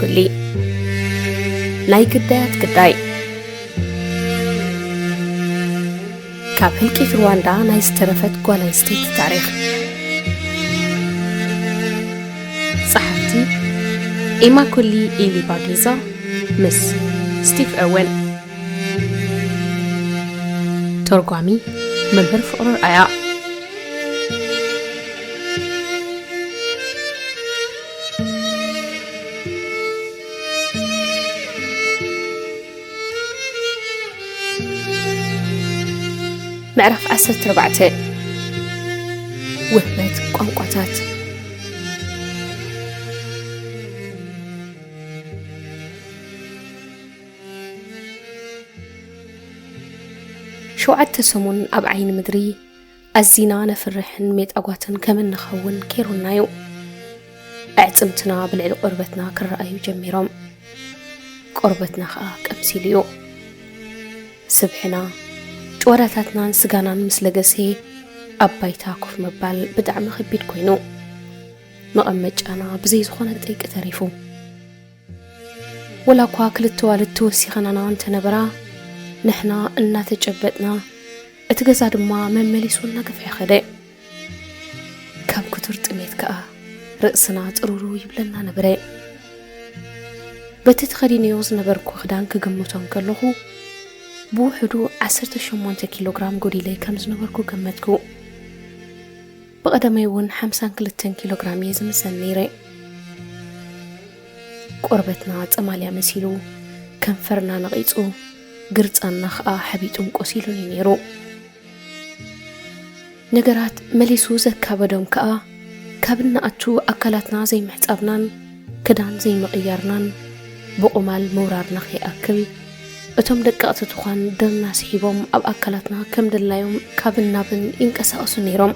ኩሊ ናይ ግዳያት ግዳይ። ካብ ህልቂት ሩዋንዳ ናይ ዝተረፈት ጓል ኣንስተይቲ ታሪኽ። ጸሓፍቲ ኢማኩሊ ኢሊ ባጊዛ ምስ ስቲቭ ኦወን። ተርጓሚ መምህር ፍቕሩ ኣርኣያ። ምዕራፍ ዓሰርተ ኣርባዕተ። ውህበት ቋንቋታት። ሸውዓተ ሰሙን ኣብ ዓይኒ ምድሪ ኣዚና ነፍርሕን ሜጣጓትን ከም እንኸውን ኬሩና እዩ። ኣዕጽምትና ብልዕሊ ቆርበትና ክረኣዩ ጀሚሮም። ቆርበትና ኸኣ ቀምሲሉ እዩ። ስብሕና፣ ጭዋዳታትናን ስጋናን ምስ ለገሰ፣ ኣብ ባይታ ኮፍ ምባል ብጣዕሚ ከቢድ ኮይኑ። መቐመጫና ብዘይ ዝኾነ ጠይቂ ተሪፉ። ወላ እኳ ክልተ ኣዋልድ ተወሲኸናና እንተነበራ፣ ንሕና እናተጨበጥና፣ እቲ ገዛ ድማ መመሊሱ እናገፍሐ ኸደ። ካብ ክቱር ጥሜት ከኣ ርእስና ጥሩሩ ይብለና ነበረ። በቲ ተኸዲነዮ ዝነበርኩ ክዳን ክግምቶ እንከለኹ፣ ብውሕዱ ዓሰርተ ሸሞንተ ኪሎ ግራም ጎዲለ ከም ዝነበርኩ ገመትኩ። ብቐደመይ እውን ሓምሳን ክልተን ኪሎ ግራም እየ ዝምዘን ነይረ። ቆርበትና ጸማልያ መሲሉ፣ ከንፈርና ነቒጹ፣ ግርጻንና ኸኣ ሓቢጡን ቆሲሉን እዩ ነይሩ። ነገራት መሊሱ ዘካበዶም ከኣ፣ ካብ እንኣቱ ኣካላትና ዘይምሕጻብናን ክዳን ዘይምቕያርናን ብቑማል ምውራርና ከይኣክል፣ እቶም ደቀቕቲ ትዃን ደምና ስሒቦም ኣብ ኣካላትና ከም ድላዮም ካብን ናብን ይንቀሳቐሱ ነይሮም።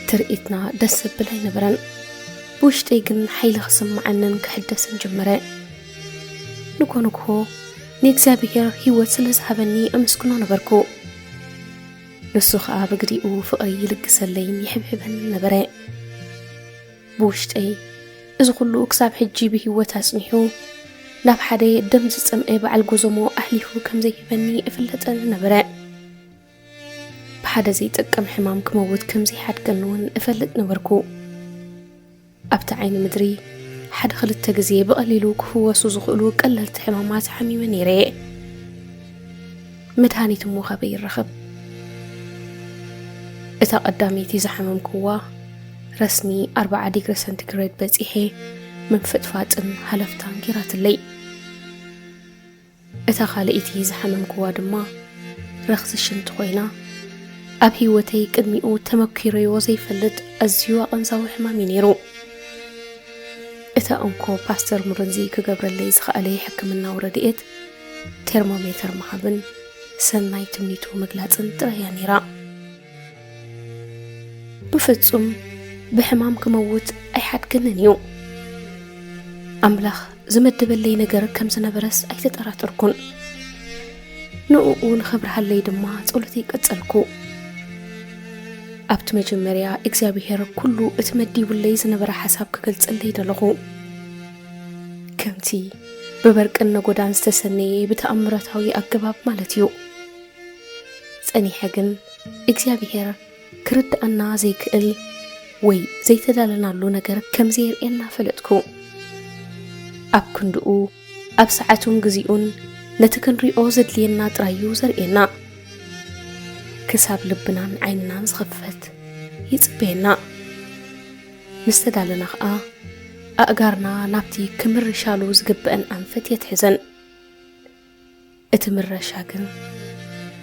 ትርኢትና ደስ ዘብል ኣይነበረን። ብውሽጠይ ግን ሓይሊ ክስምዓንን ክሕደስን ጀመረ። ንግሆ ንግሆ ንእግዚኣብሄር ህይወት ስለ ዝሃበኒ ኣመስግኖ ነበርኩ። ንሱ ኸኣ ብግዲኡ ፍቕሪ ይልግሰለይን ይሕብሕበንን ነበረ። ብውሽጠይ፣ እዚ ኹሉ ክሳብ ሕጂ ብህይወት ኣጽኒሑ፣ ናብ ሓደ ደም ዝጸምአ በዓል ጎዞሞ ኣሕሊፉ ከም ዘይህበኒ እፍለጠኒ ነበረ። ብሓደ ዘይጠቅም ሕማም ክመውት ከም ዘይሓድገኒ እውን እፈልጥ ነበርኩ። ኣብቲ ዓይኒ ምድሪ፣ ሓደ ክልተ ግዜ ብቐሊሉ ክፍወሱ ዝኽእሉ ቀለልቲ ሕማማት ሓሚመ ነይረ እየ። መድሃኒት እሞ ካበይ ይረኸብ? እታ ቀዳመይቲ ዝሓመምክዋ ረስኒ ኣርብዓ ዲግሪ ሰንቲግሬድ በጺሐ ምንፍጥፋጥን ሃለፍታን ጌራትለይ። እታ ካልኣይቲ ዝሓመምክዋ ድማ ረኽሲ ሽንቲ ኮይና፣ ኣብ ህይወተይ ቅድሚኡ ተመኪረዮ ዘይፈልጥ ኣዝዩ ኣቐንዛዊ ሕማም እዩ ነይሩ። እታ እንኮ ፓስተር ሙረንዚ ክገብረለይ ዝኸኣለ ሕክምናዊ ረድኤት፣ ቴርሞሜተር ምሃብን ሰናይ ትምኒቱ ምግላጽን ጥራይ እያ ነይራ። ብፍጹም ብሕማም ክመውት ኣይሓድገንን እዩ። ኣምላኽ ዝመደበለይ ነገር ከም ዝነበረስ ኣይተጠራጠርኩን። ንእኡ ንኸብርሃለይ ድማ ጸሎተይ ቀጸልኩ። ኣብቲ መጀመርያ እግዚኣብሄር ኩሉ እቲ መዲቡለይ ዝነበረ ሓሳብ ክገልጸለይ ደለኹ። ከምቲ ብበርቅን ነጎዳን ዝተሰነየ ብተኣምራታዊ ኣገባብ ማለት እዩ። ጸኒሐ ግን እግዚኣብሄር ክርድኣና ዘይክእል ወይ ዘይተዳለናሉ ነገር ከም ዘየርእየና ፈለጥኩ። ኣብ ክንድኡ፣ ኣብ ሰዓቱን ግዜኡን ነቲ ክንሪኦ ዘድልየና ጥራይ እዩ ዘርእየና። ክሳብ ልብናን ዓይንናን ዝኸፈት ይጽበየና። ምስ ተዳለና ኸኣ፣ ኣእጋርና ናብቲ ክምርሻሉ ዝግበአን ኣንፈት የትሕዘን። እቲ ምረሻ ግን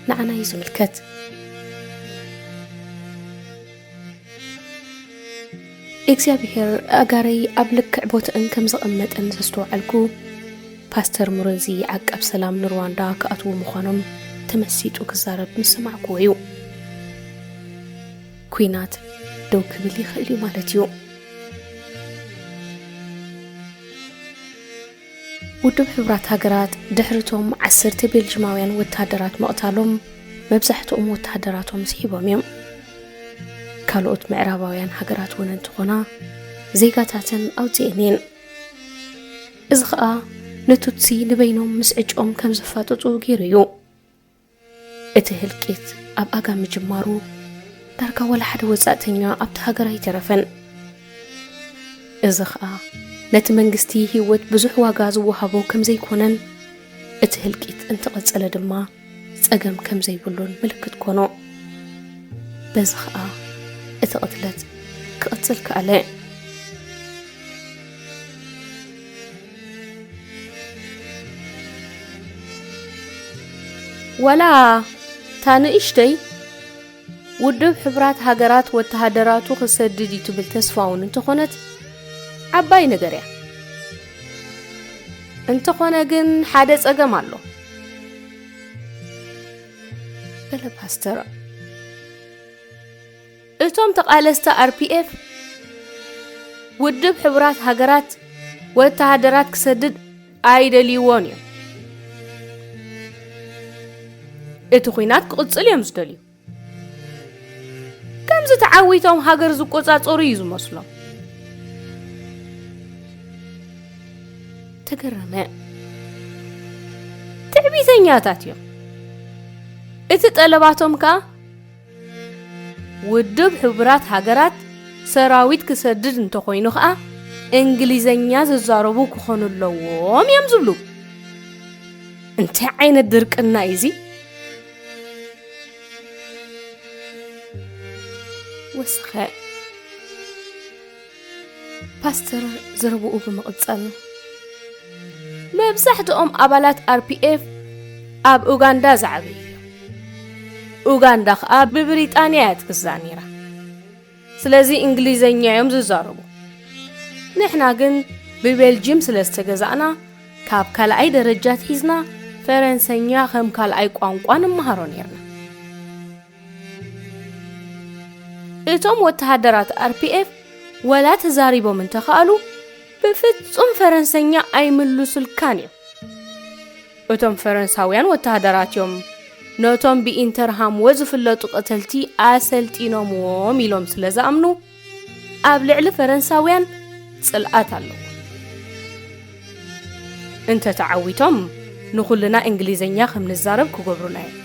ንዓና እዩ ዝምልከት። እግዚኣብሄር ኣእጋረይ ኣብ ልክዕ ቦትአን ከም ዘቐመጠን ዘስተውዓልኩ፣ ፓስተር ሙረንዚ ዓቃብ ሰላም ንሩዋንዳ ክኣትዉ ምዃኖም ተመሲጡ ክዛረብ ምስ ሰማዕኩዎ እዩ። ኲናት ደው ክብል ይኽእል እዩ ማለት እዩ። ውድብ ሕቡራት ሃገራት ድሕሪቶም ዓሰርተ ቤልጅማውያን ወተሃደራት ምቕታሎም፣ መብዛሕትኦም ወተሃደራቶም ስሒቦም እዮም። ካልኦት ምዕራባውያን ሃገራት እውን እንተኾና፣ ዜጋታተን ኣውጺኤን እየን። እዚ ኸኣ ንቱትሲ ንበይኖም ምስ ዕጭኦም ከም ዝፋጠጡ ገይሩ እዩ። እቲ ህልቂት ኣብ ኣጋ ምጅማሩ፣ ዳርጋ ዋላ ሓደ ወጻእተኛ ኣብቲ ሃገር ኣይተረፈን። እዚ ኸኣ ነቲ መንግስቲ ህይወት ብዙሕ ዋጋ ዝወሃቦ ከም ዘይኮነን፣ እቲ ህልቂት እንተቐጸለ ድማ ጸገም ከም ዘይብሉን ምልክት ኮኖ። በዚ ኸኣ እቲ ቅትለት ክቕጽል ከኣለ። ዋላ እታ ንእሽተይ ውድብ ሕቡራት ሃገራት ወተሃደራቱ ክሰድድ እዩ ትብል ተስፋ እውን እንተኾነት፣ ዓባይ ነገር እያ። እንተኾነ ግን ሓደ ጸገም ኣሎ፣ በለ ፓስተር። እቶም ተቓለስቲ ኣር ፒ ኤፍ፣ ውድብ ሕቡራት ሃገራት ወተሃደራት ክሰድድ ኣይደልይዎን እዮም። እቲ ኲናት ክቕጽል እዮም ዝደልዩ። ከምዚ ተዓዊቶም ሃገር ዝቆጻጸሩ እዩ ዝመስሎም። ተገረመ። ትዕቢተኛታት እዮም። እቲ ጠለባቶም ከኣ፣ ውድብ ሕቡራት ሃገራት ሰራዊት ክሰድድ እንተኾይኑ ከኣ፣ እንግሊዘኛ ዝዛረቡ ክኾኑ ኣለዎም እዮም ዝብሉ። እንታይ ዓይነት ድርቅና እዩ እዚ? ወሰኸ። ፓስተር ዘረብኡ ብምቕጻል፣ መብዛሕትኦም ኣባላት ኣር ፒ ኤፍ ኣብ ኡጋንዳ ዝዓበዩ እዮም። ኡጋንዳ ኸኣ ብብሪጣንያ እያ ትግዛእ ነይራ። ስለዚ እንግሊዘኛ እዮም ዝዛረቡ። ንሕና ግን ብቤልጅም ስለ ዝተገዛእና፣ ካብ ካልኣይ ደረጃ ኣትሒዝና ፈረንሰኛ ከም ካልኣይ ቋንቋ ንመሃሮ ነይርና። እቶም ወተሃደራት ኣር ፒ ኤፍ ወላ ተዛሪቦም እንተኸኣሉ፣ ብፍጹም ፈረንሰኛ ኣይምልሱልካን እዮም። እቶም ፈረንሳውያን ወተሃደራት እዮም ነቶም ብኢንተርሃምወ ዝፍለጡ ቀተልቲ ኣሰልጢኖምዎም ኢሎም ስለ ዝኣምኑ፣ ኣብ ልዕሊ ፈረንሳውያን ጽልኣት ኣለዎም። እንተ ተዓዊቶም፣ ንኹልና እንግሊዘኛ ከም ንዛረብ ክገብሩና እዮም።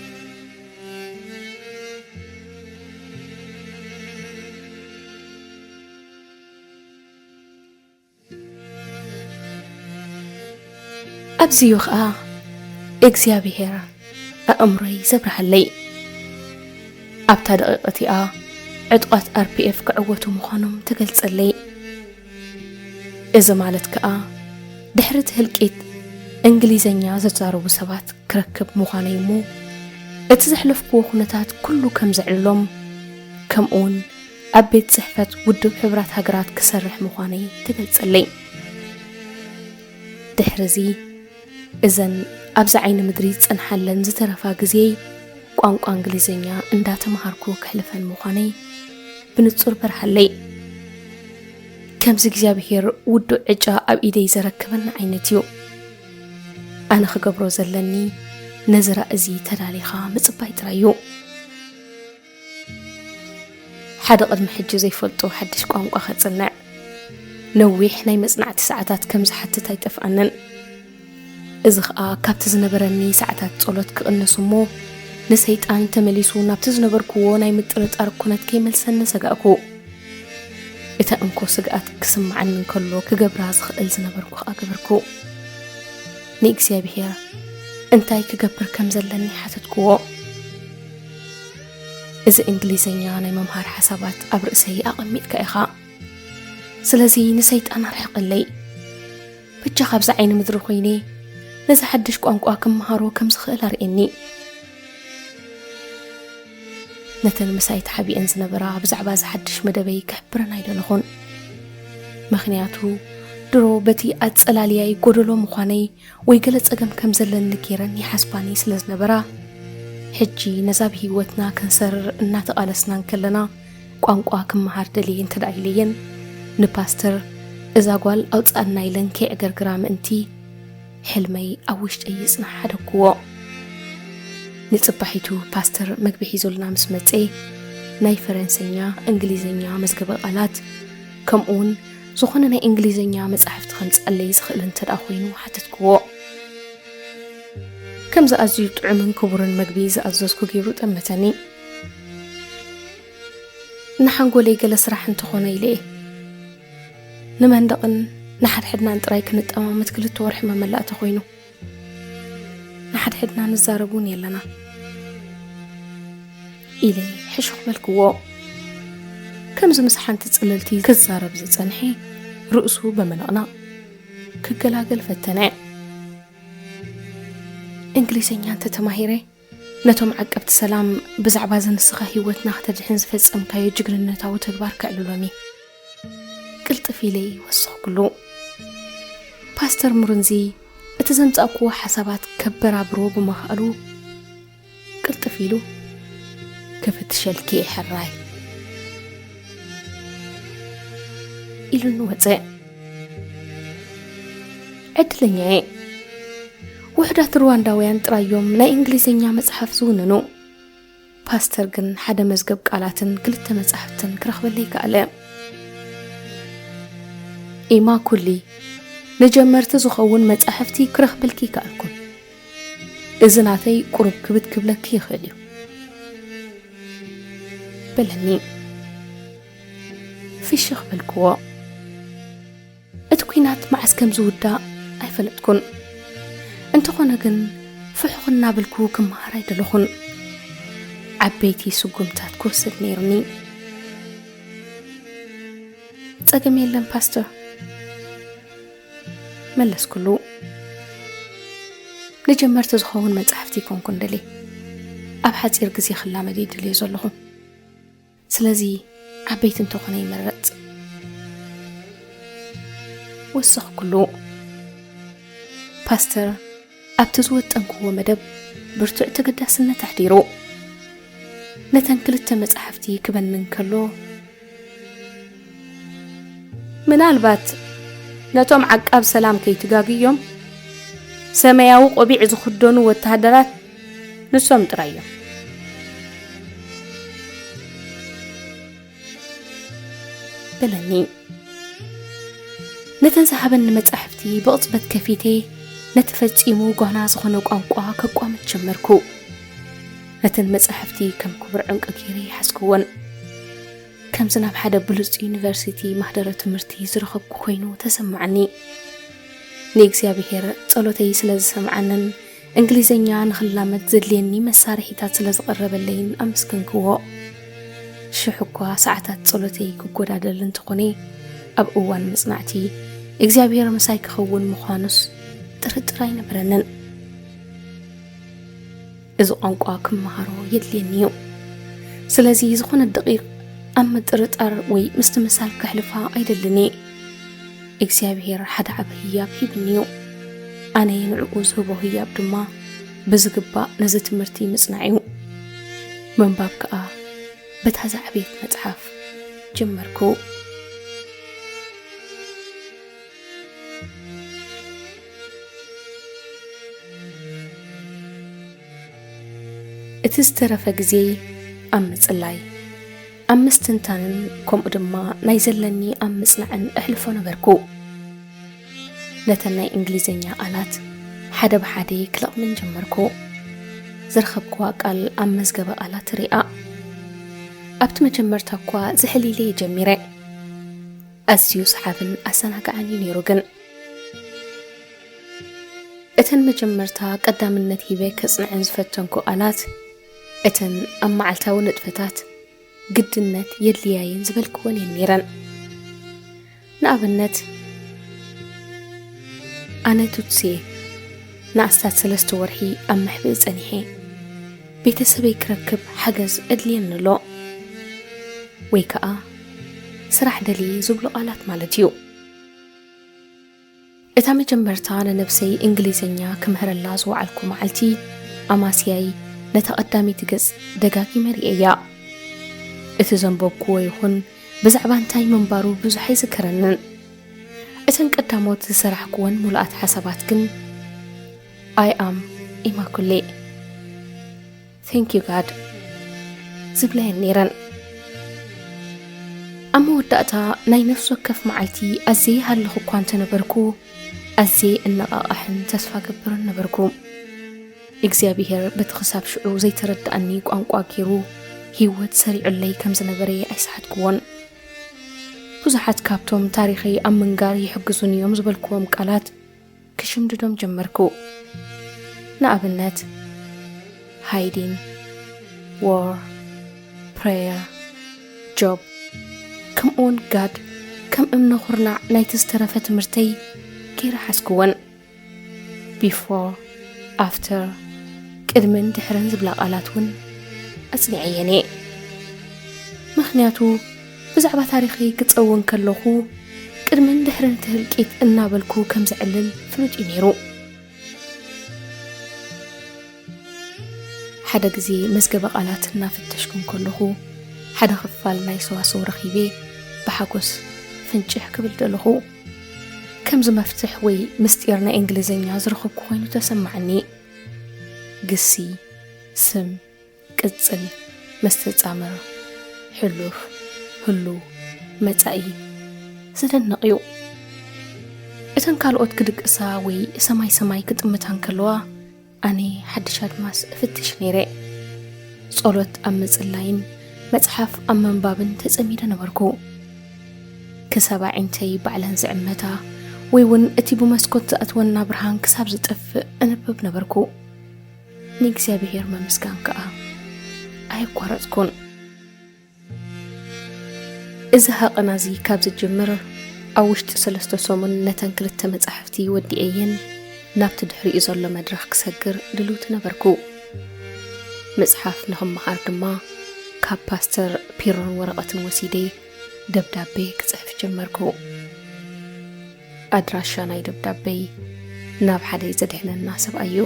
ኣብዚዩ ኸኣ እግዚኣብሔር ኣእምሮይ ዘብርሃለይ። ኣብታ ደቂቕ እቲኣ ዕጡቓት ኣር ፒ ኤፍ ክዕወቱ ምዃኖም ተገልጸለይ። እዚ ማለት ከኣ ድሕሪ እቲ ህልቂት እንግሊዘኛ ዘዛረቡ ሰባት ክረክብ ምዃነይ እሞ፣ እቲ ዘሕለፍክዎ ኩነታት ኩሉ ከም ዘዕልሎም፣ ከምኡውን ኣብ ቤት ጽሕፈት ውድብ ሕቡራት ሃገራት ክሰርሕ ምዃነይ ተገልጸለይ። ድሕርዚ፣ እዘን ኣብዚ ዓይኒ ምድሪ ዝጸንሓለን ዝተረፋ ግዜይ ቋንቋ እንግሊዝኛ እንዳተምሃርኩ ከሕልፈን ምዃነይ ብንጹር በርሃለይ። ከምዚ እግዚኣብሄር ውዱእ ዕጫ ኣብ ኢደይ ዘረከበኒ ዓይነት እዩ። ኣነ ክገብሮ ዘለኒ ነዚ ራእዚ ተዳሊኻ ምጽባይ ጥራይ እዩ። ሓደ ቅድሚ ሕጂ ዘይፈልጦ ሓድሽ ቋንቋ ከጽንዕ ነዊሕ ናይ መጽናዕቲ ሰዓታት ከም ዝሓትት ኣይጠፍኣንን። እዚ ኸኣ ካብቲ ዝነበረኒ ሰዓታት ጸሎት ክቕንስ እሞ፣ ንሰይጣን ተመሊሱ ናብቲ ዝነበርኩዎ ናይ ምጥርጣር ኩነት ከይመልሰኒ ሰጋእኩ። እታ እንኮ ስግኣት ክስምዓኒ እንከሎ ክገብራ ዝኽእል ዝነበርኩ ኸኣ ገበርኩ። ንእግዚኣብሄር እንታይ ክገብር ከም ዘለኒ ሓተትክዎ። እዚ እንግሊዝኛ ናይ ምምሃር ሓሳባት ኣብ ርእሰይ ኣቐሚጥካ ኢኻ። ስለዚ ንሰይጣን ኣርሕቐለይ። በጃኻ ኣብዛ ዓይኒ ምድሪ ኮይነ ነዚ ሓድሽ ቋንቋ ክመሃሮ ከም ዝኽእል ኣርእየኒ። ነተን ምሳይ ተሓቢአን ዝነበራ ብዛዕባ እዚ ሓድሽ መደበይ ክሕብረን ኣይደለኹን። ምኽንያቱ ድሮ በቲ ኣጸላልያይ ጎደሎ ምዃነይ ወይ ገለ ጸገም ከም ዘለኒ ገይረን ይሓስባኒ ስለ ዝነበራ፣ ሕጂ ነዛ ብህይወትና ክንሰርር እናተቓለስና እንከለና ቋንቋ ክመሃር ደልየ እንተ ደኣ ኢለየን፣ ንፓስተር እዛ ጓል ኣውጽኣና ኢለን ከየዕገርግራ ምእንቲ፣ ሕልመይ ኣብ ውሽጠይ ይጽናሕ ሓደግክዎ። ንጽባሒቱ ፓስተር መግቢ ሒዙልና ምስ መጸ፣ ናይ ፈረንሰኛ፣ እንግሊዝኛ መዝገበ ቃላት፣ ከምኡውን ዝኾነ ናይ እንግሊዝኛ መጻሕፍቲ ከምጽኣለይ ዝኽእል እንተ ደኣ ኮይኑ ሓተትክዎ። ከምዚ ኣዝዩ ጥዑምን ክቡርን መግቢ ዝኣዘዝኩ ገይሩ ጠመተኒ። ንሓንጎለይ ገለ ስራሕ እንተኾነ ኢለ እየ። ንመንደቕን ንሓድሕድናን ጥራይ ክንጠማመት ክልተ ወርሒ መመላእታ ኮይኑ። ንሓድሕድና ንዛረብ እውን የለና ኢለ ሕሹኽ በልክዎ። ከምዚ ምስ ሓንቲ ጽልልቲ ክዛረብ ዝጸንሐ ርእሱ ብምንቕናቕ ክገላገል ፈተነ። እንግሊዝኛ እንተተማሂረ ነቶም ዓቀብቲ ሰላም ብዛዕባ እዚ ንስኻ ህይወትና ከተድሕን ዝፈጸምካዮ ጅግንነታዊ ተግባር ከዕልሎም እየ። ቅልጥፍ ኢለ ወሰኽኩሉ። ፓስተር ሙርንዚ እቲ ዘምጻእክዎ ሓሳባት ከበራብሮ ብምኽኣሉ ቅልጥፍ ኢሉ ክፍትሸልኪ እየ ሕራይ ኢሉኒ ወጸ። ዕድለኛ እየ። ውሑዳት ሩዋንዳውያን ጥራይ እዮም ናይ እንግሊዝኛ መጽሓፍ ዝውንኑ። ፓስተር ግን ሓደ መዝገብ ቃላትን ክልተ መጻሕፍትን ክረኽበለይ ከኣለ። ኢማ ኩሊ፣ ንጀመርቲ ዝኸውን መጻሕፍቲ ክረኽበልኪ ይከኣልኩን። እዚ ናተይ ቁሩብ ክብድ ክብለኪ ይኽእል እዩ በለኒ። ፍሽኽ በልክዎ። እቲ ኲናት መዓስ ከም ዝውዳእ ኣይፈለጥኩን። እንተኾነ ግን ፍሑኽ እናበልኩ ክመሃር ኣይደለኹን። ዓበይቲ ስጉምታት ክወስድ ነይሩኒ። ጸገም የለን ፓስተር፣ መለስኩሉ። ንጀመርቲ ዝኸውን መጻሕፍቲ ይኮንኩን ደልየ። ኣብ ሓጺር ግዜ ክላመድ እየ ደልየ ዘለኹ። ስለዚ ዓበይቲ እንተኾነ ይመረጽ። ወሰኽኩሉ። ፓስተር ኣብቲ ዝወጠንክዎ መደብ ብርቱዕ ተገዳስነት ኣሕዲሩ። ነተን ክልተ መጻሕፍቲ ክበንን ከሎ፣ ምናልባት ነቶም ዓቃብ ሰላም ከይትጋግዮም፣ ሰማያዊ ቆቢዕ ዝኽደኑ ወተሃደራት ንሶም ጥራይ እዮም በለኒ። ነተን ዝሃበኒ መጻሕፍቲ ብቕጽበት ከፊተ፣ ነቲ ፈጺሙ ጓና ዝኾነ ቋንቋ ከቋምት ጀመርኩ። ነተን መጻሕፍቲ ከም ክቡር ዕንቂ ገይረ ይሓዝክወን። ከምዚ ናብ ሓደ ብሉጽ ዩኒቨርሲቲ ማህደረ ትምህርቲ ዝረኸብኩ ኮይኑ ተሰማዓኒ። ንእግዚኣብሔር ጸሎተይ ስለ ዝሰምዓንን እንግሊዝኛ ንኽላመድ ዘድልየኒ መሳርሒታት ስለ ዝቐረበለይን ኣመስገንክዎ። ሽሕ እኳ ሰዓታት ጸሎተይ ክጎዳደል እንተኾነ፣ ኣብ እዋን መጽናዕቲ እግዚኣብሔር ምሳይ ክኸውን ምዃኑስ ጥርጥር ኣይነበረንን። እዚ ቋንቋ ክመሃሮ የድልየኒ እዩ። ስለዚ ዝኾነ ደቂቕ ኣብ ምጥርጣር ወይ ምስትምሳል ከሕልፋ ኣይደልን እየ። እግዚኣብሔር ሓደ ዓቢ ህያብ ሂብኒ እዩ። ኣነ ንዕኡ ዝህቦ ህያብ ድማ ብዝግባእ ነዚ ትምህርቲ ምጽናዕ እዩ። ምንባብ ከኣ በታ ዝዓበየት መጽሓፍ ጀመርኩ። እቲ ዝተረፈ ግዜ ኣብ ምጽላይ፣ ኣብ ምስትንታንን ከምኡ ድማ ናይ ዘለኒ ኣብ ምጽናዕን እሕልፎ ነበርኩ። ነተን ናይ እንግሊዝኛ ቃላት ሓደ ብሓደ ክለቕመን ጀመርኩ። ዝረኸብክዋ ቃል ኣብ መዝገበ ቃላት ሪኣ። ኣብቲ መጀመርታ እኳ ዝሕል ኢለ እየ ጀሚረ። ኣዝዩ ሰሓብን ኣዘናጋዕን እዩ ነይሩ ግን። እተን መጀመርታ ቀዳምነት ሂበ ከጽንዐን ዝፈተንኩ ቃላት፣ እተን ኣብ መዓልታዊ ንጥፈታት ግድነት የድልያ እየን ዝበልክወን እየን ነይረን። ንኣብነት፣ ኣነ ቱትሲ እየ። ንኣስታት ሰለስተ ወርሒ ኣብ መሕብኢ ጸኒሐ። ቤተሰበይ ክረክብ ሓገዝ ኣድልየኒ ኣሎ። ወይ ከኣ ስራሕ ደልየ ዝብሉ ቃላት ማለት እዩ። እታ መጀመርታ ንነብሰይ እንግሊዝኛ ክምህረላ ዝወዓልኩ መዓልቲ፣ ኣማስያይ ነታ ቀዳመይቲ ገጽ ደጋጊመ ርእየያ። እቲ ዘንበብክዎ ይኹን ብዛዕባ እንታይ ምንባሩ ብዙሕ ኣይዝከረንን። እተን ቀዳሞት ዝሰራሕክወን ምሉኣት ሓሳባት ግን፣ "I am Immaculée. Thank you, God" ዝብላ እየን ነይረን። ኣብ መወዳእታ ናይ ነፍሲ ወከፍ መዓልቲ ኣዝየ ይሃልኽ እኳ እንተነበርኩ፣ ኣዝየ እነቓቓሕን ተስፋ ገብርን ነበርኩ። እግዚኣብሄር በቲ ክሳብ ሽዑ ዘይተረድኣኒ ቋንቋ ገይሩ ህይወት ሰሪዑለይ ከም ዝነበረ ኣይሰሓትኩዎን። ብዙሓት ካብቶም ታሪኸይ ኣብ ምንጋር ይሕግዙኒ እዮም ዝበልክዎም ቃላት ክሽምድዶም ጀመርኩ። ንኣብነት፣ hiding፣ war፣ prayer፣ job፣ ከምኡውን God ከም እምነ ኩርናዕ ናይቲ ዝተረፈ ትምህርተይ ገይረ ሓዝክወን። Before፣ after፣ ቅድምን ድሕርን ዝብላ ቃላት እውን ኣጽኒዐየን እየ። ምኽንያቱ፣ ብዛዕባ ታሪኸይ ክጸውን ከለኹ፣ ቅድምን ድሕርን እቲ ህልቂት እናበልኩ ከም ዘዕልል ፍሉጥ እዩ ነይሩ። ሓደ ግዜ መዝገበ ቃላት እናፈተሽኩ እንከለኹ፣ ሓደ ክፋል ናይ ሰዋስው ረኺበ ብሓጎስ ፍንጭሕ ክብል ደለኹ። ከምዚ መፍትሕ ወይ ምስጢር ናይ እንግሊዝኛ ዝረኸብኩ ኮይኑ ተሰማዓኒ። ግሲ፣ ስም፣ ቅጽል፣ መስተጻምር፣ ሕሉፍ፣ ህሉው፣ መጻኢ። ዘደንቕ እዩ። እተን ካልኦት ክድቅሳ ወይ ሰማይ ሰማይ ክጥምታ እንከለዋ፣ ኣነ ሓድሽ ኣድማስ እፍትሽ ነይረ። ጸሎት ኣብ ምጽላይን መጽሓፍ ኣብ ምንባብን ተጸሚደ ነበርኩ። ክሳብ ኣዒንተይ ባዕለን ዝዕመታ ወይ እውን እቲ ብመስኮት ዝኣትወና ብርሃን ክሳብ ዝጠፍእ እንብብ ነበርኩ። ንእግዚኣብሔር ምምስጋን ከኣ ኣየቋረጽኩን። እዚ ሃቐና እዚ ካብ ዝጅምር ኣብ ውሽጢ ሰለስተ ሰሙን ነተን ክልተ መጻሕፍቲ ወዲኤየን ናብቲ ድሕሪኡ ዘሎ መድረኽ ክሰግር ድልውቲ ነበርኩ። መጽሓፍ ንኽመሃር ድማ ካብ ፓስተር ፒሮን ወረቐትን ወሲደ ደብዳቤ ክጽሕፍ ጀመርኩ። ኣድራሻ ናይ ደብዳቤይ ናብ ሓደ ዘድሕነና ሰብኣይ እዩ።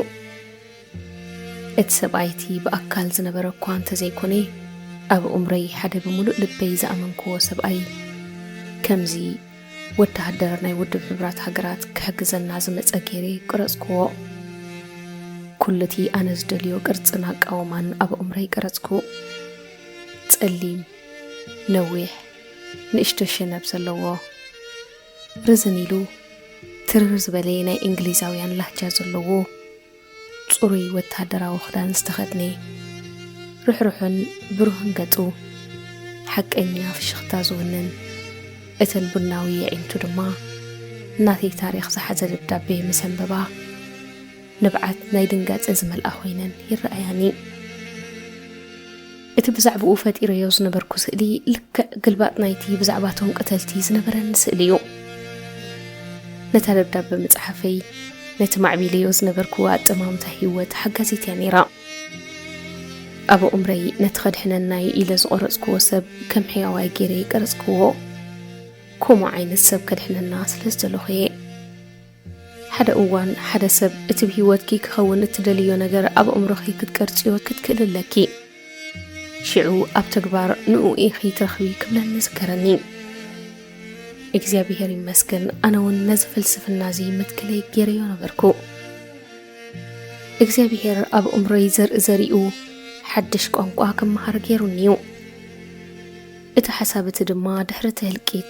እቲ ሰብኣይ እቲ ብኣካል ዝነበረ እኳ እንተዘይኮነ፣ ኣብ እምሮይ ሓደ ብምሉእ ልበይ ዝኣመንክዎ ሰብኣይ፣ ከምዚ ወተሃደር ናይ ውድብ ሕቡራት ሃገራት ክሕግዘና ዝመጸ ገይረ ቀረጽክዎ። ኩሉ እቲ ኣነ ዝደልዮ ቅርጽን ኣቃውማን ኣብ እምሮይ ቀረጽኩ። ጸሊም፣ ነዊሕ፣ ንእሽቶ ሸነብ ዘለዎ፣ ርዝን ኢሉ ትርር ዝበለ ናይ እንግሊዛውያን ላህጃ ዘለዎ ጽሩይ ወተሃደራዊ ክዳን ዝተኸድነ፣ ርሕሩሕን ብሩህን ገጹ፣ ሓቀኛ ፍሽኽታ ዝውንን፣ እተን ቡናዊ ኣዒንቱ ድማ ናተይ ታሪኽ ዝሓዘ ደብዳቤ ምስ ኣንበባ፣ ንብዓት ናይ ድንጋጸ ዝመልኣ ኮይነን ይረኣያኒ። እቲ ብዛዕባኡ ፈጢረዮ ዝነበርኩ ስእሊ ልክዕ ግልባጥ ናይቲ ብዛዕባቶም ቀተልቲ ዝነበረኒ ስእሊ እዩ። ነታ ደብዳበ ምጽሓፈይ፣ ነቲ ማዕቢለዮ ዝነበርኩ ኣጠማምታ ህይወት ሓጋዚት እያ ነይራ። ኣብ ኣእምሮይ ነቲ ከድሕነና እዩ ኢለ ዝቐረጽክዎ ሰብ ከም ሕያዋይ ገይረ ይቀረጽክዎ። ከምኡ ዓይነት ሰብ ከድሕነና ስለ ዝደለኹ እየ። ሓደ እዋን ሓደ ሰብ እቲ ብህይወትኪ ክኸውን እትደልዮ ነገር ኣብ ኣእምሮኺ ክትቀርጽዮ ክትክእሊ ኣለኪ። ሽዑ ኣብ ተግባር ንኡ ኢኺ ትረኽቢ ክብለኒ ዝከረኒ። እግዚኣብሔር ይመስገን፣ ኣነ እውን ነዚ ፍልስፍና እዚ መትከለይ ገይረዮ ነበርኩ። እግዚኣብሔር ኣብ ኣእምሮይ ዘርኢ ዘሪኡ ሓድሽ ቋንቋ ክመሃር ገይሩኒ እዩ። እቲ ሓሳብ እቲ ድማ ድሕሪ እቲ ህልቂት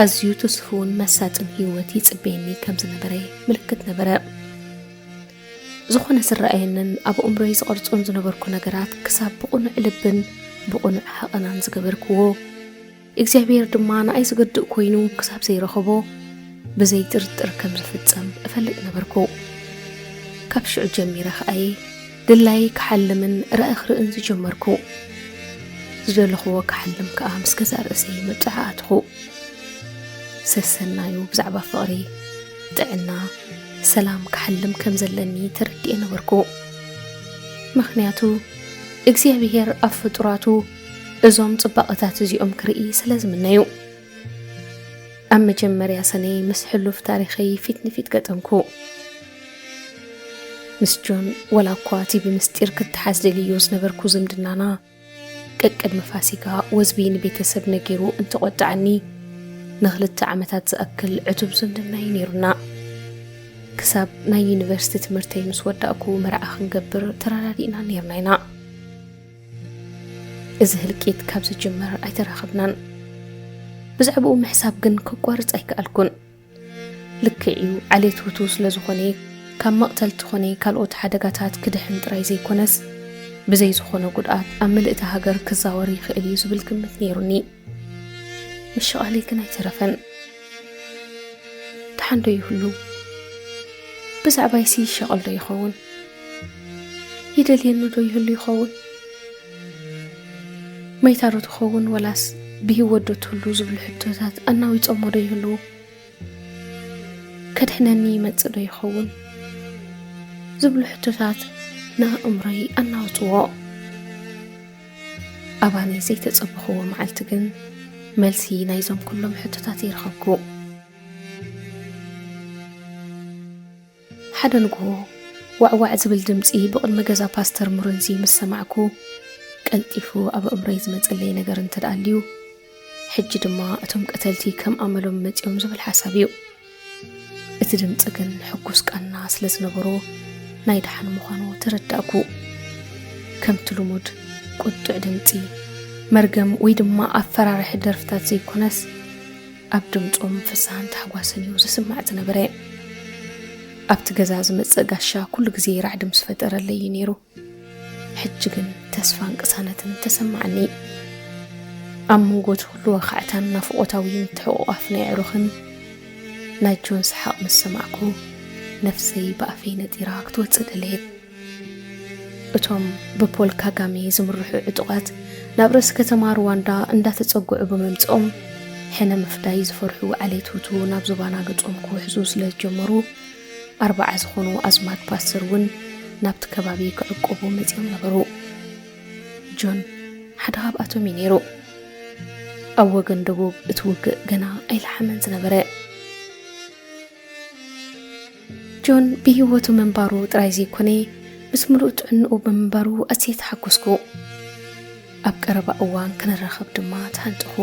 ኣዝዩ ትስፉውን መሳጥን ህይወት ይጽበየኒ ከም ዝነበረ ምልክት ነበረ። ዝኾነ ዝረኣየንን ኣብ ኣእምሮይ ዝቐርጾን ዝነበርኩ ነገራት ክሳብ ብቕኑዕ ልብን ብቕኑዕ ሃቐናን ዝገበርክዎ፣ እግዚኣብሔር ድማ ንኣይ ዝገድእ ኮይኑ ክሳብ ዘይረኸቦ ብዘይ ጥርጥር ከም ዝፍጸም እፈልጥ ነበርኩ። ካብ ሽዑ ጀሚረ ከኣየ ድላየይ ክሓልምን ራእይ ክርእን ዝጀመርኩ። ዝደለኽዎ ክሓልም ከኣ ምስ ገዛእ ርእሰይ ምጥዕዓትኹ። ሰሰናዩ ብዛዕባ ፍቕሪ፣ ጥዕና፣ ሰላም ክሓልም ከም ዘለኒ ተረዲኤ ነበርኩ። ምኽንያቱ እግዚኣብሔር ኣብ ፍጡራቱ እዞም ጽባቐታት እዚኦም ክርኢ ስለ ዝምነዩ። ኣብ መጀመርያ ሰነ ምስ ሕሉፍ ታሪኸይ ፊት ንፊት ገጠምኩ። ምስ ጆን፣ ወላ እኳ እቲ ብምስጢር ክተሓዝ ደልዮ ዝነበርኩ ዝምድናና፣ ቀቅድሚ ፋሲካ ወዝቢ ንቤተሰብ ነጊሩ እንተቖጥዓኒ፣ ንኽልተ ዓመታት ዝኣክል ዕቱብ ዝምድና እዩ ነይሩና። ክሳብ ናይ ዩኒቨርሲቲ ትምህርተይ ምስ ወዳእኩ መርዓ ክንገብር ተረዳዲእና ነይርና ኢና። እዚ ህልቂት ካብ ዝጅመር ኣይተራኸብናን። ብዛዕባኡ ምሕሳብ ግን ከቋርጽ ኣይከኣልኩን። ልክዕ እዩ፣ ዓሌት ሁቱ ስለ ዝኾነ ካብ መቕተልቲ ኮነ ካልኦት ሓደጋታት ክድሕን ጥራይ ዘይኮነስ፣ ብዘይ ዝኾነ ጉድኣት ኣብ ምልእቲ ሃገር ክዛወር ይኽእል እዩ ዝብል ግምት ነይሩኒ። ምሽቓለይ ግን ኣይተረፈን። ደሓን ዶ ይህሉ? ብዛዕባይሲ ይሻቐል ዶ ይኸውን? ይደልየኒ ዶ ይህሉ ይኸውን? መይታ ዶ ትኸውን ወላስ ብህይወት ዶ ትህሉ ዝብሉ ሕቶታት ኣናዊጾሞ ዶ ይህልዉ? ከድሕነኒ ይመጽእ ዶ ይኸውን? ዝብሉ ሕቶታት ንኣእምሮይ ኣናወጽዎ። ኣባኒ ዘይተጸበኽዎ መዓልቲ ግን መልሲ ናይዞም ኩሎም ሕቶታት ይረኸብኩ። ሓደ ንግሆ ዋዕዋዕ ዝብል ድምጺ ብቕድሚ ገዛ ፓስተር ሙርንዚ ምስ ሰማዕኩ፣ ቀልጢፉ ኣብ ኣእምሮይ ዝመጸለይ ነገር እንተ ደኣ ኣልዩ፣ ሕጂ ድማ እቶም ቀተልቲ ከም ኣመሎም መጺኦም ዝብል ሓሳብ እዩ። እቲ ድምጺ ግን ሕጉስ ቃና ስለ ዝነበሮ፣ ናይ ደሓን ምዃኑ ተረዳእኩ። ከምቲ ልሙድ ቁጡዕ ድምጺ፣ መርገም ወይ ድማ ኣፈራራሒ ደርፍታት ዘይኮነስ፣ ኣብ ድምጾም ፍስሃን ታሕጓስን እዩ ዝስማዕ ዝነበረ። ኣብቲ ገዛ ዝመጽእ ጋሻ ኩሉ ግዜ ራዕዲ ምስ ፈጠረለይ እዩ ነይሩ። ሕጂ ግን ተስፋን ቅሳነትን ተሰማዓኒ። ኣብ መንጎ እቲ ኩሉ ወኻዕታን ናፍቖታዊ ምትሕቑቓፍ ናይ ኣዕሩኽን ናይ ጆን ሰሓቕ ምስ ሰማዕኩ፣ ነፍሰይ ብኣፈይ ነጢራ ክትወጽእ ደለየት። እቶም ብፖል ካጋሜ ዝምርሑ ዕጡቓት ናብ ርእሲ ከተማ ሩዋንዳ እንዳተጸግዑ ብምምጽኦም፣ ሕነ ምፍዳይ ዝፈርሑ ዓሌት ሁቱ ናብ ዞባና ገጾም ክውሕዙ ስለ ዝጀመሩ፣ ኣርባዓ ዝኾኑ ኣዝማድ ፓስተር እውን ናብቲ ከባቢ ክዕቆቡ መጺኦም ነበሩ። ጆን ሓደ ካብኣቶም እዩ ነይሩ። ኣብ ወገን ደቡብ እቲ ውግእ ገና ኣይለሓመን ዝነበረ። ጆን ብህይወቱ ምንባሩ ጥራይ ዘይኮነ፣ ምስ ምሉእ ጥዕንኡ ብምንባሩ ኣዝየ ተሓጎስኩ። ኣብ ቀረባ እዋን ክንራኸብ ድማ ተሃንጠኹ።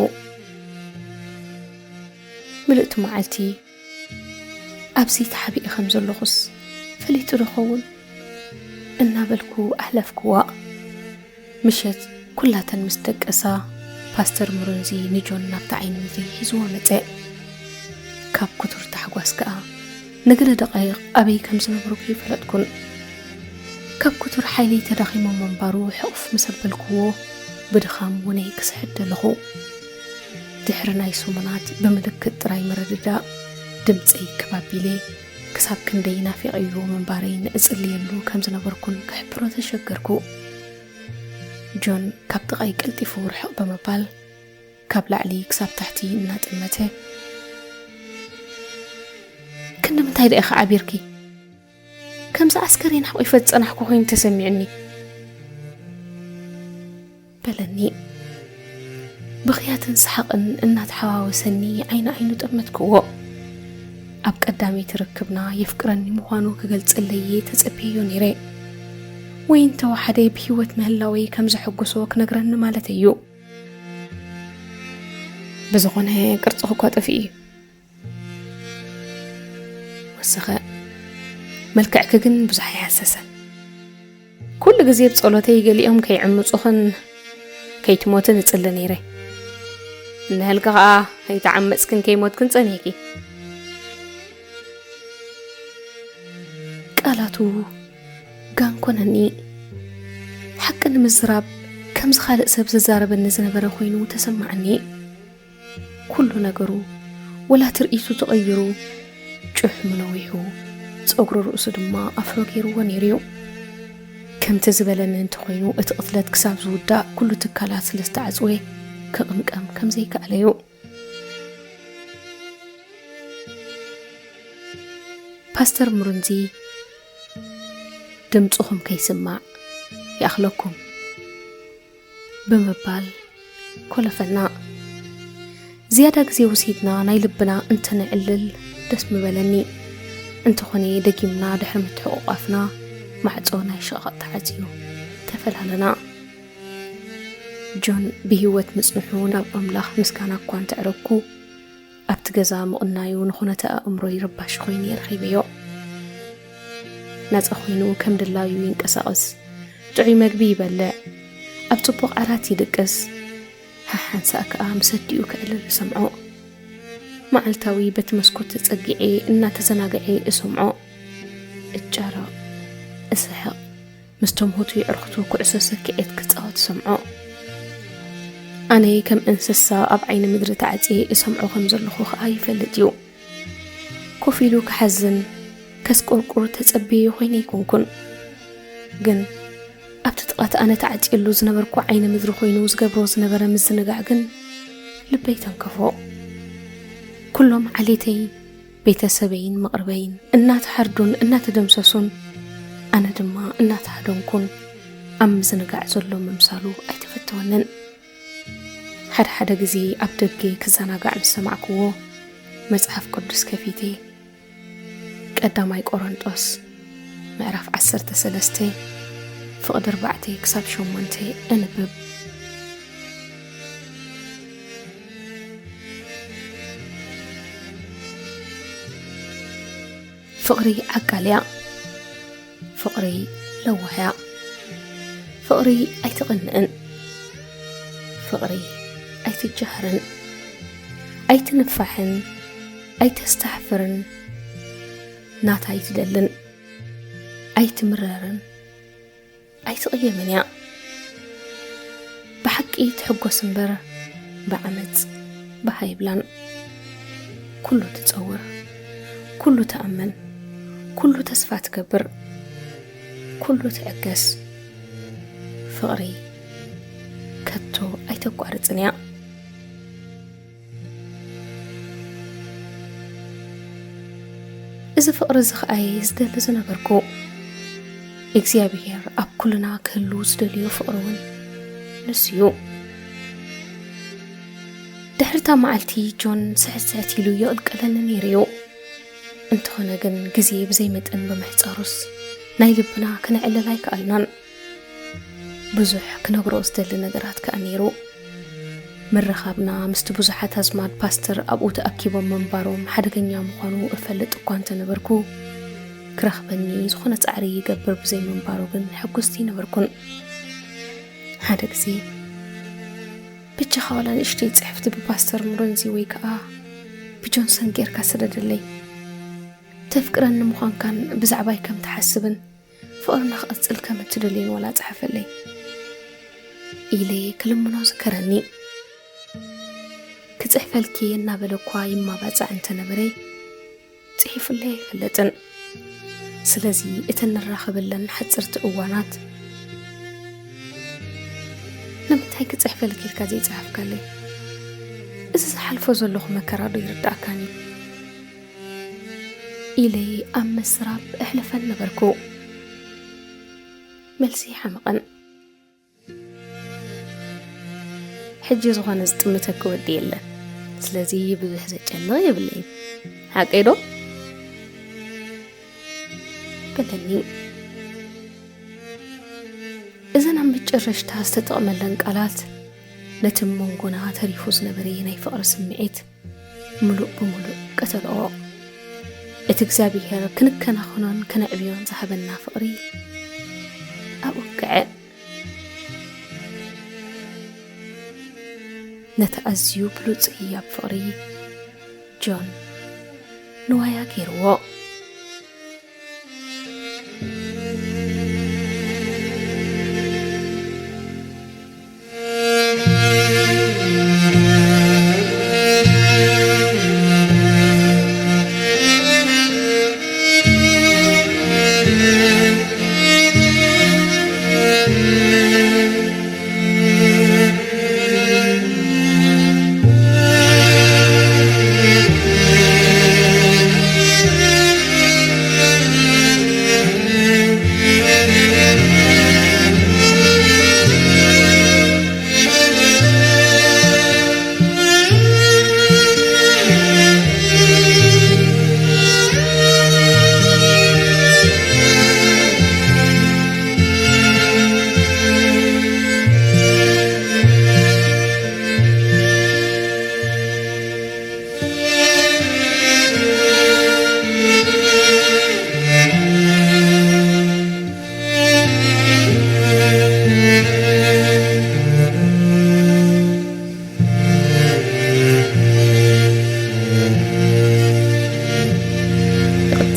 ምልእቲ መዓልቲ ኣብዚ ተሓቢኤ ከም ዘለኹስ ፈሊጡ ዶ ኸውን? እናበልኩ ኣሕለፍክዋ። ምሸት ኩላተን ምስ ደቀሳ፣ ፓስተር ሙሩንዚ ንጆን ናብቲ ዓይኒ ምድሪ ሒዝዎ መጸ። ካብ ክቱር ታሕጓስ ከኣ፣ ንገለ ደቓይቕ ኣበይ ከም ዝነበርኩ ኣይፈለጥኩን። ካብ ክቱር ሓይሊ ተዳኺሙ ምንባሩ ሕቑፍ ምስ ኣበልክዎ፣ ብድኻም ውነይ ክስሕት ደለኹ። ድሕሪ ናይ ሰሙናት ብምልክት ጥራይ ምርድዳእ፣ ድምጸይ ክብ ኣቢለ፣ ክሳብ ክንደይ ናፊቐዮ ምንባረይን እጽልየሉ ከም ዝነበርኩን ክሕብሮ ተሸገርኩ። ጆን ካብ ጥቓይ ቀልጢፉ ርሕቕ ብምባል፣ ካብ ላዕሊ ክሳብ ታሕቲ እናጠመተ፣ "ክንዲ ምንታይ ደኣ ኢኺ ዓቢርኪ? ከምዚ ኣስከሬን ሓቑፈ ዝጸናሕኩ ኮይኑ ተሰሚዑኒ" በለኒ። ብኽያትን ሰሓቕን እናተሓዋወሰኒ ዓይኒ ዓይኑ ጠመትክዎ። ኣብ ቀዳመይቲ ርክብና የፍቅረኒ ምዃኑ ክገልጸለይ እየ ተጸብየዮ ነይረ። ወይ እንተወሓደ ብህይወት ምህላወይ ከም ዘሐጉሶ ክነግረኒ ማለት እዩ። ብዝኾነ ቅርጽኺ እኳ ጠፊኡ እዩ። ወሰኸ። መልክዕኪ ግን ብዙሕ ኣይሃሰሰን። ኩሉ ግዜ ብጸሎተይ ገሊኦም ከይዕምጹኽን ከይትሞትን እጽሊ ነይረ። እንሀልኪ ኸኣ ከይተዓመጽክን ከይሞትክን ጸኒሕኪ። ቃላቱ ጋን ኮነኒ። ሓቂ ንምዝራብ ከምዚ ካልእ ሰብ ዝዛረበኒ ዝነበረ ኮይኑ ተሰማዓኒ። ኩሉ ነገሩ፣ ወላ ትርኢቱ ተቐይሩ፣ ጭሕሙ ነዊሑ፣ ጸጉሪ ርእሱ ድማ ኣፍሮ ገይርዎ ነይሩ እዩ። ከምቲ ዝበለኒ እንተኾይኑ፣ እቲ ቅትለት ክሳብ ዝውዳእ ኩሉ ትካላት ስለ ዝተዓጽወ፣ ክቕምቀም ከም ዘይከኣለ እዩ። ፓስተር ሙሩንዚ፣ "ድምጽኹም ከይስማዕ ይኣኽለኩም" ብምባል ኮለፈና። ዝያዳ ግዜ ወሲድና ናይ ልብና እንተነዕልል ደስ ምበለኒ። እንተኾነ ደጊምና ድሕሪ ምትሕቑቓፍና ማዕጾ ናይ ሽቓቕ ተዓጽዩ ተፈላለና። ጆን ብህይወት ምጽንሑ ናብ ኣምላኽ ምስጋና እኳ እንተዕረግኩ፣ ኣብቲ ገዛ ምቕናዩ ንኹነተ ኣእምሮይ ረባሺ ኮይኑ እየ ረኺበዮ። ናጻ ኮይኑ ከም ድላዩ ይንቀሳቐስ፣ ጥዑይ መግቢ ይበልዕ፣ ኣብ ጽቡቕ ዓራት ይድቅስ። ሓሓንሳእ ከኣ ምስ ኣዲኡ ክዕልል እሰምዖ። መዓልታዊ በቲ መስኮት ተጸጊዐ እናተዘናግዐ እሰምዖ። እጫረቕ፣ እስሕቕ፣ ምስቶም ሆቱይ ዕርኽቱ ኩዕሶ ሰኪዔት ክጻወት እሰምዖ። ኣነ ከም እንስሳ ኣብ ዓይኒ ምድሪ ተዓጽየ እሰምዖ ከም ዘለኹ ኸኣ ይፈልጥ እዩ። ኮፍ ኢሉ ክሓዝን ከስቆርቁር ተጸብዮ ኮይነ ኣይኮንኩን። ግን ኣብቲ ጥቓ እቲ ኣነ ተዓጽየሉ ዝነበርኩ ዓይኒ ምድሪ ኮይኑ ዝገብሮ ዝነበረ ምዝንጋዕ ግን ልበይ ተንከፎ። ኩሎም ዓሌተይ፣ ቤተሰበይን መቕርበይን እናተሓርዱን እናተደምሰሱን፣ ኣነ ድማ እናተሃደንኩን ኣብ ምዝንጋዕ ዘሎ ምምሳሉ ኣይተፈተወንን። ሓደ ሓደ ግዜ ኣብ ደገ ክዘናጋዕ ምስ ሰማዕክዎ፣ መጽሓፍ ቅዱስ ከፊተ ቀዳማይ ቆሮንጦስ ምዕራፍ ዓሰርተ ሰለስተ ፍቕዲ ኣርባዕተ ክሳብ ሸሞንተ እንብብ። ፍቕሪ ዓቃል እያ። ፍቕሪ ለዋህ እያ። ፍቕሪ ኣይትቕንእን። ፍቕሪ ኣይትጃህርን። ኣይትንፋሕን። ኣይተስተሕፍርን። ናታ ኣይትደልን። ኣይትምረርን። ኣይትቕየምን እያ። ብሓቂ ትሕጎስ እምበር ብዓመጽ ባህ ኣይብላን። ኩሉ ትጸውር፣ ኩሉ ትኣምን፣ ኩሉ ተስፋ ትገብር፣ ኩሉ ትዕገስ። ፍቕሪ ከቶ ኣይተቋርጽን እያ። እዚ ፍቕሪ እዚ ኸኣ እየ ዝደሊ ዝነበርኩ። እግዚኣብሄር ኣብ ኩልና ክህሉ ዝደልዮ ፍቕሪ እውን ንሱ እዩ። ድሕሪ እታ መዓልቲ ጆን ስሕት ስሕት ኢሉ ይቕልቀለኒ ነይሩ እዩ። እንተኾነ ግን ግዜ ብዘይ መጠን ብምሕጻሩስ ናይ ልብና ክነዕልል ኣይከኣልናን። ብዙሕ ክነግሮ ዝደሊ ነገራት ከኣ ነይሩ። ምርኻብና ምስቲ ብዙሓት ኣዝማድ ፓስተር ኣብኡ ተኣኪቦም ምንባሮም ሓደገኛ ምዃኑ እፈልጥ እኳ እንተነበርኩ፣ ክረኽበኒ ዝኾነ ጻዕሪ ይገብር ብዘይ ምንባሩ ግን ሕጉስቲ ነበርኩን። ሓደ ግዜ፣ "በጃኻ ዋላ ንእሽተይ ጽሕፍቲ ብፓስተር ሙረንዚ ወይ ከኣ ብጆንሰን ጌርካ ስደደለይ። ተፍቅረኒ ምዃንካን ብዛዕባይ ከም ትሓስብን ፍቕርና ክቕጽል ከም እትደልይን ዋላ ጸሓፈለይ" ኢለ ክልምኖ ዝከረኒ። ክጽሕፈልኪ እናበለ እኳ ይማባጻዕ እንተነበረ፣ ጽሒፉለይ ኣይፈልጥን። ስለዚ እተን ንራኸበለን ሓጽርቲ እዋናት፣ "ንምንታይ ክጽሕፈልኪ ኢልካ ዘይጸሓፍካለይ? እዚ ዝሓልፎ ዘለኹ መከራ ዶ ይርድኣካን እዩ?" ኢለ ኣብ ምስራብ እሕልፈን ነበርኩ። መልሲ ሓመቐን። "ሕጂ ዝኾነ ዝጥምተኪ ወዲ የለን። ስለዚ ብዙሕ ዘጨንቕ የብለይን። ሓቀይ ዶ?" በለኒ። እዘን ኣብ መጨረሽታ ዝተጠቕመለን ቃላት ነቲ መንጎና ተሪፉ ዝነበረ ናይ ፍቕሪ ስምዒት ምሉእ ብምሉእ ቀተልኦ። እቲ እግዚኣብሄር ክንከናኸኖን ከነዕብዮን ዝሃበና ፍቕሪ ኣብኡ በቅዐ። ነቲ ኣዝዩ ብሉጽ ህያብ ፍቕሪ ጆን ንዋያ ገይርዎ።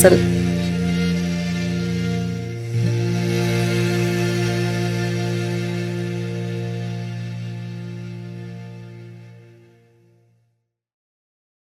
ጀምር።